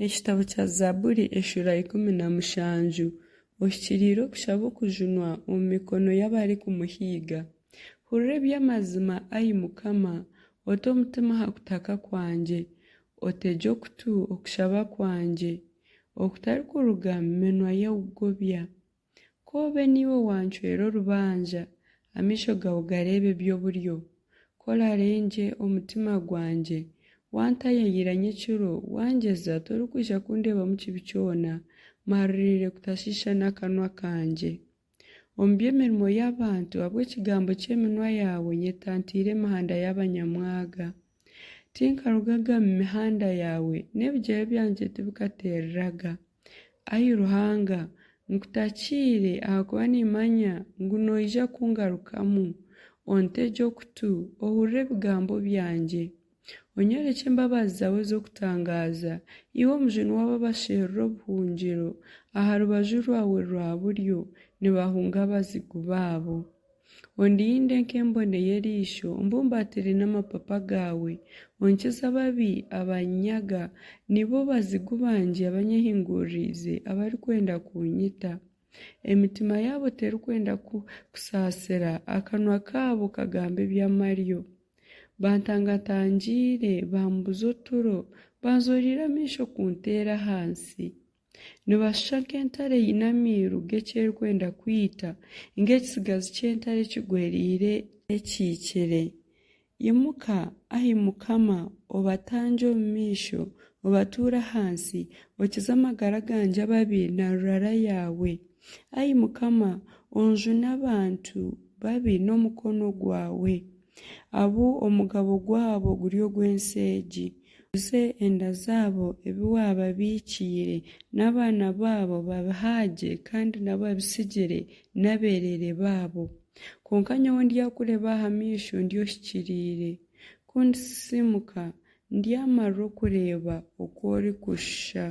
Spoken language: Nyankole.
Ekitabo kya Zaaburi eshuura 17 Ohikiriire okushaba okujunwa omu mikono y'abarikumuhiiga. Hurira eby'amazima, ai Mukama, ote omutima aha kutaka kwangye, otegye okutu okushaba kwangye, okutarikuruga mu minwa y'obugobya. Ku obe niiwe wancwera orubanja, amaisho gaawe gareebe eby'oburyo. Ku oraarengye omutima gwangye, wantaayaayira nyekiro, wangyeza, torikwija kundeebamu kibi kyona, mmaririire kutashiisha n'akanwa kangye. Omu by'emirimo y'abantu, ahabw'ekigambo ky'eminwa yaawe nyetantaire emihanda y'abanyamwaga. Tinkarugaga mu mihanda yaawe, n'ebigyere byangye tibikateereraga. Ai Ruhanga, nkutakiire ahakuba nimmanya ngu noija kungarukamu. Ontegye okutu, ohurire ebigambo byangye. Onyorekye embabazi zaawe ez'okutangaaza, iwe Omujuni w'abo abasherura obuhungiro, aha rubaju rwawe rwa buryo nibahunga abazigu baabo. Ondinde nk'embone y'eriisho, ombumbatire n'amapapa gaawe, onkize ababi abannyaga, nibo bazigu bangye abanyehinguririize, abarikwenda kuunyita. Emitima yaabo terikwenda kusaasira, akanwa kaabo kagamba eby'amaryo. Bantangatangiire, bambuza oturo, banzooreire amaisho kunteera ahansi. Nibashusha nk'entare eine amairu g'eki erikwenda kwita, nk'ekitsigazi ky'entare ekigwereire ekiikire. Imuka, ai Mukama, obatangye omu maisho, obatuure ahansi, okize amagara gangye ababi na rurara yaawe. Ai Mukama, onjune abantu babi n'omukono gwawe, abu omugabo gwabo guri ogw'ensi egi. Oijuze enda zaabo ebi waababiikiire, n'abaana baabo babihaagye kandi nabo babitsigire n'abeereere baabo. Kwonka nyowe ndyakureeba aha maisho ndi ohikiriire. Ku ndisisiimuka, ndyamarira okureeba oku orikushusha.